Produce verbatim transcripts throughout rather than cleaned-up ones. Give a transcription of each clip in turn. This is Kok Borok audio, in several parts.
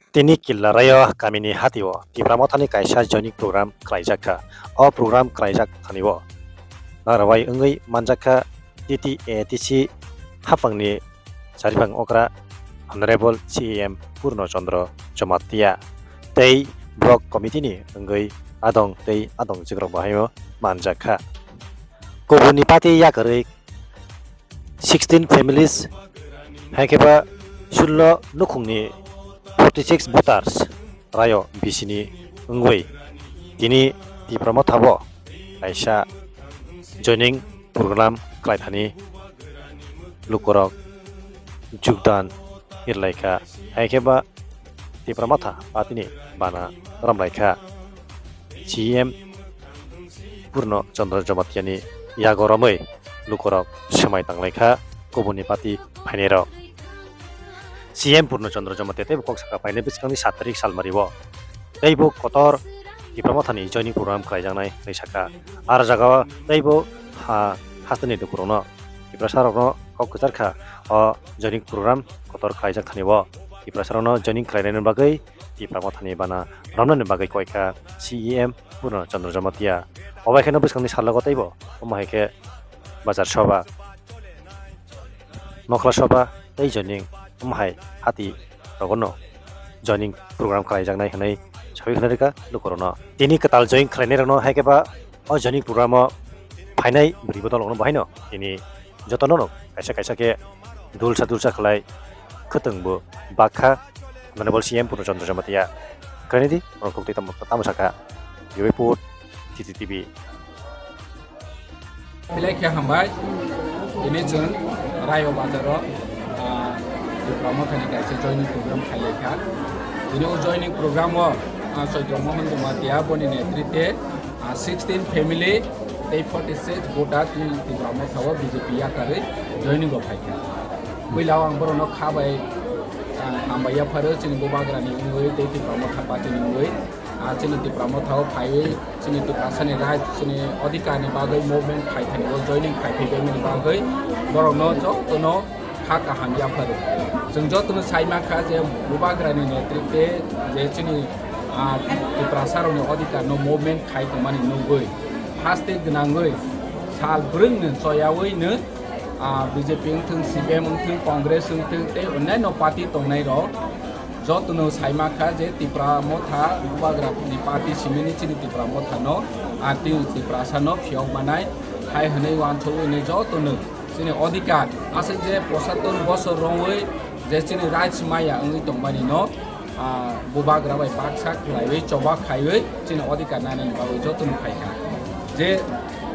Tini Killaraio kamini hatio Tipra Mothani kaisa joining program khlaijak kha. O program khlaijak thani o nagrabai wngwi manjak kha T T A T C haphangni Charipang okra Honorable C E M Purno Chandra Jamatia tei Block Committee ni wngwi adong tei adong jikrok bahaio manjak kha. Kubuni party yakarwi sixteen families, hai khe ba sullo nukhungni forty six voters raio bisini wngwi tini Tipra Mothabo kaisa joining program khlaithani lukurok jukdan irlaikha, hai khe ba Tipra Motha party ni bana romlaikha. C E M Purno Chandra Jamatia ni yago romwi lukurok swmai tanglaikha kubuni party phainairok. C E M Purno Chandra Jamatia teibo kok sakha phainai bwskangni sat tarik salmario teibo kotor Tipra Mothani joining program khlaijaknai hinwi sakha. Aro jagao teibo ha hasteni lukurokno Tiprasa rokno kok kwchar kha o joining program kotor khlaijak thani o Tiprasa rokno joining khlainani bagwi Tipra Mothani bana romnani bagwi koi kha C E M Purno Chandra Jamatia. Obo hai kheno bwskangni salogo teibo omo hai khe bazar soba, nokhla soba tei joining omo hai hati rogono joining program khlaijaknai hwnwi sawi khna rwkha lukurokno. Tini kwtal join khlainairokno hai khe ba o joining program o phainai bwrwi bodol rokno bo haino tini jotono no kaisa kaisa khe dulsa dulsa khlai khwtwng bo bakha Honorable C M Purno Chandra Jamatia. Khainidi oro kok tei tamo tamo sakha. Bureau Report, T T T V. Belai khe hambai. Tini chwng Rayo Bazaro, ah, Tipra Mothani kaisa joining program khailai kha. Tini o joining program o, ah, Chaitya Mohan Jamatia boni netritwe, ah, sixteen family tei forty six voter tini Tipra Motha o B J P yakarwi joining o phaikha. Puila o ang borokno kha bai, ah, hambai yapharo chini Bubagrani wngwi tei Tipra Motha party ni wngwi. Ah, chini Tipra Motha o phaiwi chini Tiprasani right, chini odhikar ni bagwi movement khai thani o joining khai phai baimani bagwi borokno jotono kha kaham yapharo. Chwng jotono sai mankha je Bubagrani netritwe je chini, ah, Tiprasa rokni odhikar no movement khai tongmani nugwi haste gwnangwi sal bwrwngni choyawi no, ah, B J P wngthwng, C P M wngthwng, Congress wngthwng tei onyaino party tongnai rok jotono sai mankha je Tipra Motha Bubagra ni party simini chini Tipra Motha no, ah, tini Tiprasa no phiyok manai hai hwnwi uansugwi hwnwi jotono chini odhikar aswk je pochattor bosor romwi je chini rights maya wngwi tongmani no, ah, Bubagra bai baksa khlaiwi choba khaiwi chini odhikar nanani bagwi jotono phaikha. Je,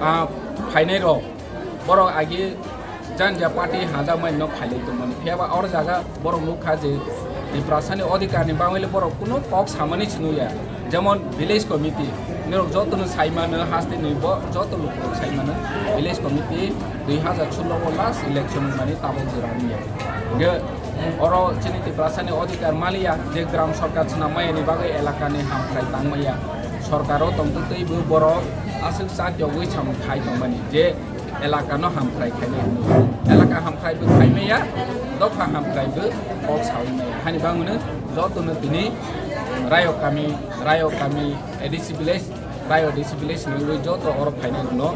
ah, phainai rok borok agi janja party hajakmani no khailai tongmani. Phiya ba oro jaga borok nukha je Tiprasani odhikar ni bagwi le borok kuno kok samani se nukya. Jemon village committee, norok jotono sai mano, haste ni bo joto lukurok sai mano. Village committee dui hazar solo o last election wngmani tabok jora wngya. Hingke oro chini Tiprasani odhikar maliya je gram sorkar swnam maya ni bagwi elaka ni hamkrai tang maya. Sorkar o tongtwtwi bo borok aswk cha tiyogwi samung khai tongmani je elaka no hamkrai khainai hwnwi. Elaka hamkrai bo khai maya, dopha hamkrai bo kok sawi maya. Hani bangmano jotono tini Rayo kami, Rayo kami, A D C village, Rayo A D C village ni wngwi joto oro phainai rokno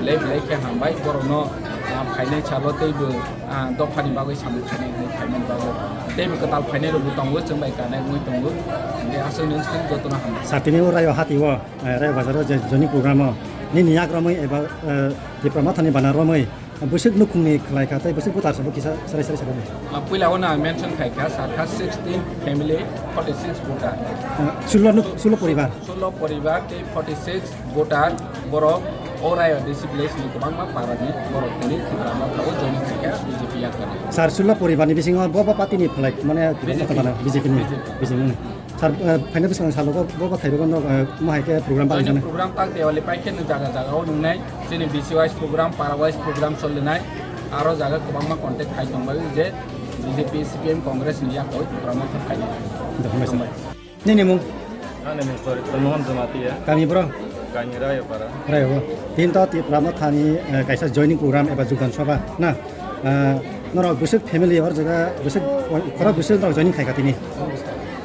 belai belai khe hambai. Borokno, ah, phainai salo teibo, ah, dophani bagwi samung khainai hwnwi phaimani bagwi. Teibo kwtal phainai rokbo tongo, chwng bai kanai wngwi tongo. Hingke aswk nwng swng jotono hambai. Satini o Rayo hati o. Eh, Rayo Bazar o je joining program o nini yak romwi eba, eh, Tipra Mothani bana romwi bwswk nukhungni khlai kha tei bwswk buthar sabo kisa sarai sarai sakha. Ah, puila o ang mention khai kha, sakha sixteen family, forty six voter. Eh, sullo nuk-, sullo poribar. Sullo poribar tei forty six voter borok o Rayo D C village ni kwbangma para ni borok tini Tipra Motha o joining khai kha B J P yakarwi. Sir, sullo poribar ni bisingo bo bo party ni phlai mane B J P. B J P ni B J P. Bising ni. Sir, eh, phaina bwskango salogo bo bo thaibago no, eh, mo hai khe program Joining parijana. Program tak Diwali pai khe no jaga jaga o nungnai. Chini B C wise program, para wise program solinai. Aro jaga kwbangma contact khai tongbai je B J P, C P M, Congress ni yakhoi program o khe phainai. Hambai sir. Hambai. Nini mung? Ani mung Chaitya Mohan Jamatia. Kami bro? Kami Rayapara. Rayo. Tin to Tipra Mothani, eh, kaisa joining program eba jugdan sabha na. Eh, norok bwswk family or jaga bwswk, khorok bwswk norok joining khai kha tini?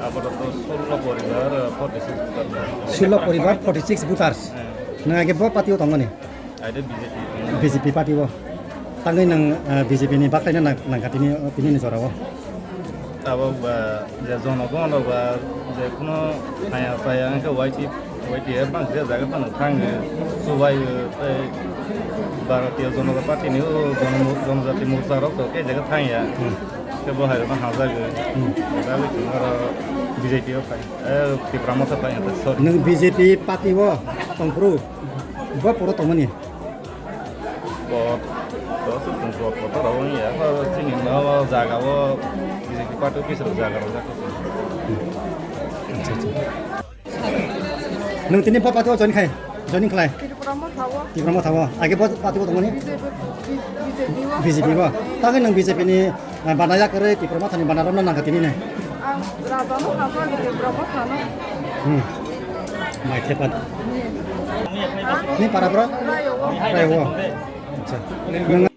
Apatot sullo poribar, forty six voter. Sullo poribar, forty six voters. Heh. Nwng age bo party o tongmani? Aide B J P. B J P party o. Tangwi nwng, ah, B J P ni baklaina nang-, nangkha tini, tini ni jora o. Abo ba, je jonogon ba, je kuno haya saya wngkha Y T F, Y T F bang je jaga phano thangwi, chubaio, tei Bharatiya Janata Party ni o jono-, Janajati Morcha rok to kei jaga thangya. Hmm. Khe bo hai rokno hamjagwi. Hmm. Hamjagwi chwng oro B J P o phai. Eh, Tipra Motha phai, sorry. Nwng B J P party o tongphuru, bo poro tongmani? Bo, bo se chwng bo kotor rok wngya, bo chini no jaga o B J P party office rok jaga rok jak. Acha, acha. Nwng tini bo party o join khai, joining khlai? Tipra Motha o. Tipra Motha o. Age bo party o tongmani? B J P, B J P o. B J P o. Tangwi nwng B J P ni, eh, bana yakarwi Tipra Motha ni bana romna nangkha tini ne? Ang Raja no hamjagwi Tipra Motha no. Hmm. Mai thepat. Ni para bro? Rayo o. Rayo o. Acha. Nwng